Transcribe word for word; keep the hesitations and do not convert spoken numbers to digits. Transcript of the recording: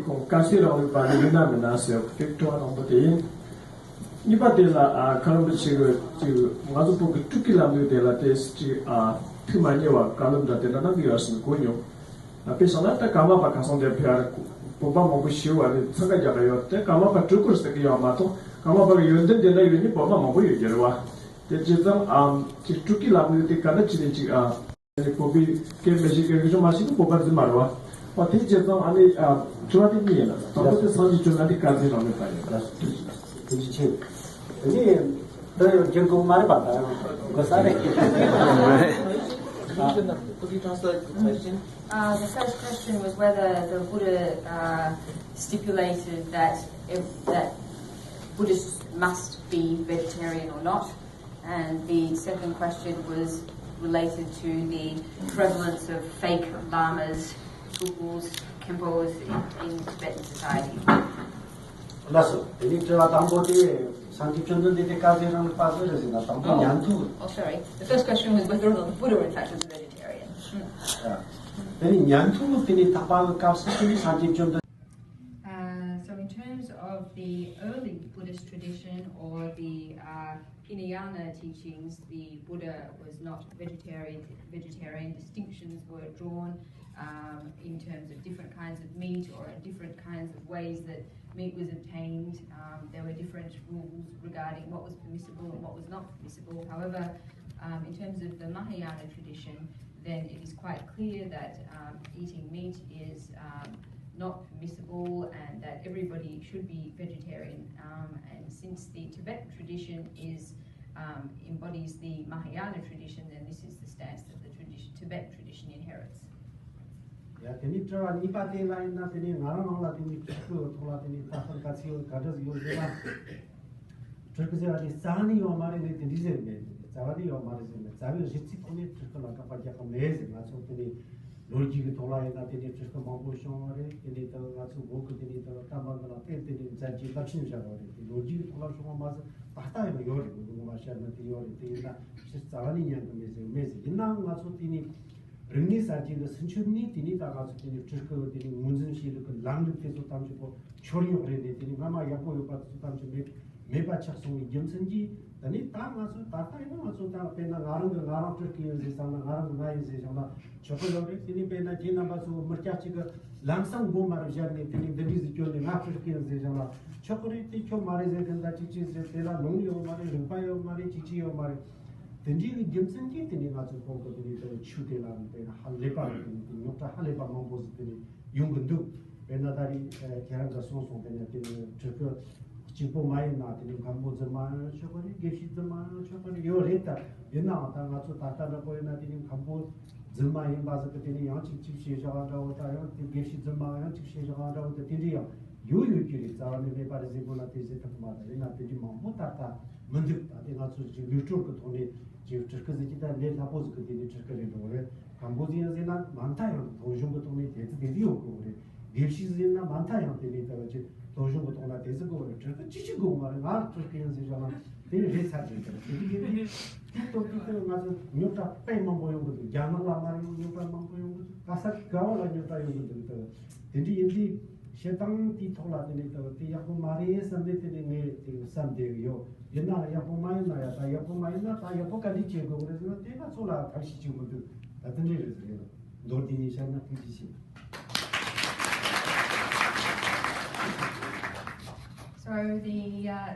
ཁོང་དཀར་མཛེས་རིང་ལུགས་པ་ནི་ཡིན་ན་མིན་ན་ཟེར་དེ་དྲི་བ་དང་པོ་དེ་ཡིན། གཉིས་པ་དེ་ལ་ཨ་ཁ་ལོ་བ་ཆེ་གི་ཅིག་ང་ཚོ་བོད་ཀྱི་སྤྲུལ་སྐུའི་ལམ་ལུགས་དེ་ལ་དེ་ཅིག་ཨ་ཐུགས་མ་མཉེས་པ་བཀའ་སློབ་འདྲ་དེ་འདྲ་གནང་གི་ཡོད་ཟེར་ནས་གོ་མྱོང་། དཔེ་བཞག་ན་ད་ཀརྨ་པ་ཁ་སང་དེ་བོད་བོད་པ་མང་པོ་ཞི་བ་རེད་འཚང་ཁ་རྒྱག་གི་ཡོད་དེ་ཀརྨ་པ་སྤྲུལ་སྐུ་ཟེར་གི་ཡོད་མ་གཏོགས་ཀརྨ་པ་གི་ཡོན་ཏན་དེ་འདྲ་ཡོད་ནི་བོད་པ་མང་པོ་ཡོད་ཀྱི་རེད་བ། དེ་བྱས་ཙང་ཨམ་ཅིག་སྤྲུལ་སྐུའི་ལམ་ལུགས་དེ་ག་འདྲ་བྱས་ནས་ཅིག་ཨ། ནི་བོད་པའི་སྐད་མི་ཤེས་མཁན་རིག་གཞུང་མ་ཤེས་ཀྱི་བོད་པ་རྫུན་མ་རེད་བ། འོ་དེ་བྱས་ཙང་ཨ་ནི་ཨ་དྲི་བ་དེ་གཉིས་ཡིན་ལ་དང་པོ་དེ་སངས་རྒྱས་བཅོམ་ལྡན་འདས་དཀར་མཛེས་རིང་ལུགས་པ་ཡིན་ལ། ཐུགས་རྗེ་ཆེ། དེ་ནི་ད་ཡང་རྒྱུན་གོང་མ་རེད་པ་ད་ཡང་དགོས་ས་རེད། Could you translate the question? Uh, the first question was whether the Buddha uh, stipulated that if, that Buddhists must be vegetarian or not. And the second question was related to the prevalence of fake lamas, gurus, khenpos in, in Tibetan society. ལགས་སོ། དེ་ནི་དྲི་བ་དང་པོ་དེ་སངས་རྒྱས་བཅོམ་ལྡན་འདས་དེ་དཀར་མཛེས་རིང་ལུགས་པ་ཟིག་རེད་ཟེར་ན་དང་པོ་ཉན་ཐོས། Oh, sorry. The first question was whether or not the Buddha, in fact, was a vegetarian. ཨ། དེ་ནི་ཉན་ཐོས་དེ་ནི་ཐེག་པ་གི་སྐབས་སུ་དེ་ནི་སངས་རྒྱས་བཅོམ་ལྡན། Uh, so in terms of the early Buddhist tradition or the uh, Hinayana teachings, the Buddha was not vegetarian. Vegetarian distinctions were drawn um, in terms of different kinds of meat or different kinds of ways that meat was obtained. Um, there were different rules regarding what was permissible and what was not permissible. However, um, in terms of the Mahayana tradition, then it is quite clear that um, eating meat is um, not permissible and that everybody should be vegetarian. Um, and since the Tibetan tradition is um, embodies the Mahayana tradition, then this is the stance that the tradition, Tibet tradition inherits. ཡ་དེ་ནི་དྲི་བ་གཉིས་པ་དེ་ལ་ཡིན་ན་དེ་ནི་ང་རང་ནང་ལ་དེ་ནི་ཁྲིད་སྐུལ་ཐོག་ལ་དེ་ནི་ལྟ་སྟངས་ག་ཚོད་ཡོད་ག་འདྲ་ཟིག་ཡོད་ཟེར་ན། ཁྲིད་སྐུལ་ཟེར་བ་དེ་རྩ་བ་ནས་ཡོད་མ་རེད་ངས་དེ་འདྲ་ཟེར་མེད། རྩ་བ་ནས་ཡོད་མ་རེད་ཟེར་མེད། རྩ་བའི་གཞི་རྩའི་ཐོག་ནས་ཁྲིད་སྐུལ་ལ་དགག་པ་རྒྱག་གི་མེད་ཟེར། ང་ཚོ་དེ་ནི་ལོ་རྒྱུས་ཀྱི་ཐོག་ལ་ཡིན་ན་དེ་ནི་ཁྲིད་སྐུལ་མང་པོ་བྱུང་བ་རེད། དེ་ནི་ད་ང་ཚོ་བོད་ཀྱི་དེ་ནི་ད་བསྟན་པ་འདི་ལ་བརྟེན་དེ་ནི་མཛད་རྗེས་རླབས་ཆེན་བཞག་པ་རེད། དེ་ལོ་རྒྱུས་ཀྱི་ཐོག་ལ་བྱུང་བ་མ་ཟད་ད་ལྟ་ཡང་ཡོད་རེད། ངོ་མ་བཤད་ན་དེ་ཡོད་རེད། དེ་ཡིན་ན་ཕྱིར་རྩ་བ་ནས་ཉན་གི་མེད་ཟེར་མེད་ཟེར། ཡིན་ནའང་ང་ཚོ་དེ་ནི་རིག་གནས་གསར་བརྗེ་གི་ཚུན་ཆོད་ནས་དེ་ནི་ད་ང་ཚོ་དེ་ནི་ཁྲིད་སྐུལ་དེ་ནི་ངོས་འཛིན་བྱེད་ལུགས་ཀྱི་ལམ་ལུགས་དེ་ཚོ་ཐམས་ཅད་པོ་འཆོལ་ཉོག་རེད་ནས་དེ་ནི་སྔ་མ་ཡག་པོ་ཡོད་པ་དེ་ཚོ་ཐམས་ཅད་མེད་མེད་པ་ཆགས་སོང་བའི་རྒྱུ་མཚན་གྱིས། ད་ནི་ད་ང་ཚོ་ད་ལྟ་ཡིན་ན་ང་ཚོ་ད་དཔེར་ན་ང་རང་གི་ང་རང་ཁྲིད་སྐུལ་ཡིན་ཟེར་བསམ་ན་ང་རང་གི་ང་ཡིན་ཟེར་བཞག་ན་ཆོག་གི་ཡོད་རེད། དེ་ནི་དཔེར་ན་ཁྱེད་རྣམ་པ་ཚོ་མི་སྐྱ་གཅིག་གི་ལམ་སང་མགོ་མར་བཞར་ནས་དེ་ནི་འདི་འདྲ་ཟིག་སྐྱོན་ནས་ང་ཁྲིད་སྐུལ་ཡིན་ཟེར་བཞག་ན་ཆོག་གི་རེད། དེ་ཁྱོད་མ་རེད་ཟེར་གི་འདྲ་ཅིག་ཅིག་ཟེར། དེ་ལ་ལུང་ཡོད་མ་རེད། རིགས་པ་ཡོད་མ་རེད། ཅིག་ཅིག་ཡོད་མ་རེད། དེ་འདྲའི་གི་རྒྱུ་མཚན་གྱིས་དེ་ནི་ང་ཚོའི་ཁོང་གི་དེ་ནི་དེ་ཆོས་དེ་ལ་དཔེར་ན་ཧ་ལས་པ་རེད། དེ་ནི་དེ་རྙོག་དྲ་ཧ་ལས་པ་མང་པོ་ཟིག་དེ་ནི་ཡོང་གི་འདུག་དཔེར་ན་ད་རེས་ཁྱེད་རང་གིས་གསུངས་སོང་། དེ་ནས་དེ་ནས་ཁྲིད་སྐུལ་གཅིག་པོ་མ་ཡིན་ན་དེ་ནས་མཁན་པོ་རྫུན་མ་ཡང་ཆོག་གི་རེད། དགེ་བཤེས་རྫུན་མ་ཡང་ཆོག་གི་རེད། ཡོད་རེད། ད་ཡིན་ནའང་ད་ང་ཚོ་ད་ལྟ་འདྲ་པོ་ཡིན་ན་དེ་ནས་མཁན་པོ་རྫུན་མ་ཡིན་པ་ཟིག་གི་དེ་ནས་ཡང་གཅིག་གཅིག་བྱས་བཞག་པ་འདྲ་བོ། ད་ཡང་དེ་དགེ་བཤེས་རྫུན་མ་ཡང་གཅིག་བྱས་བཞག་པ་འདྲ་བོ། ད་དེ་འདྲ་ཡང་ཡོད་ཡོད་ཀྱི་རེད། རྩ་བ་ནས་མེད་པ་རེད་ཟེར་དགོས་ན་དེ་ཟེར་ཐུབ་ཀྱི་མ་རེད། ཡིན་ན་དེ་འདྲའི་མང་པོ་ད་ལྟ་མི་འདུག་ད་དེ་ང་ཚོ་ཅིག་ལུས་སྲོལ་གྱི་ཐོག་ནས་ཅིག་ཁྲིད་སྐུལ་ཟེར་གྱི་ད་ལས་སླ་པོ་ཟིག་གི་དེ་ནས་ཁྲིད་སྐུལ་རེད་འགྲོ་གི་རེད། མཁན་པོ་ཟིག་ཡིན་ཟེར་ན་མ་མཐའ་ཡང་སློབ་སྦྱོང་གི་ཐོག་ནས་དེ་ཚོ་དེ་ཚོ་ཡོད་དགོས་རེད། དགེ་བཤེས་ཟིག་ཡིན་ན་མ་མཐའ་ཡང་དེ་ནས་ད་ཅིག་སློབ་སྦྱོང་གི་ཐོག་ན་དེ་ཚོ་དགོས་རེད། ཁྲིད་སྐུལ་ཅི་ཞིག་དགོས་མ་རེད། ང་ཁྲིད་སྐུལ་ཡིན་ཟེར་བཞག་ན་དེ་རེད་ཚར་རེད། དེ་དེ་ཡིན་དུས་དེ་ལྟོ་དེ་ལྟོ་ང་ཚོ་རྙོག་དྲ་དཔེ་མང་པོ་ཡོང་གི་འདུག་རྒྱ་ནག་ལ་མ་རེད་རྙོག་དྲ་མང་པོ་ཡོང་གི་འདུག་ག་ས་ག་བ་ལ་རྙོག་དྲ་ཡོང་གི་འདུག་དེ་དེ་འདྲ་ཡིན་དུས་བཤད་སྟངས་དེའི་ཐོག་ལ་དེ་ནས་ད་དེ་ཡག་པོ་མ་རེད་བསམ་ནས་དེ་ནས་ངས་དེ་བསམ་བསྡད་ཡོད། ཡིན་ན་ཡག་པོ་མ་ཡིན་ན་ཡ། ད་ཡག་པོ་མ་ཡིན་ན་ད་ཡག་པོ་ག་འདྲ་བྱེད་དགོས་རེད་ཟེར་ན་དེ་ང་ཚོ་ལ་ཐབས་ཤེས་བྱེད་དགོས་འདུག་ད་དེ་འདྲ་རེད་ཟེར་ཡོད། མདོར་བསྡུས་ནས་བཤད་ན་ཐུགས་རྗེ་ཆེ། So the uh,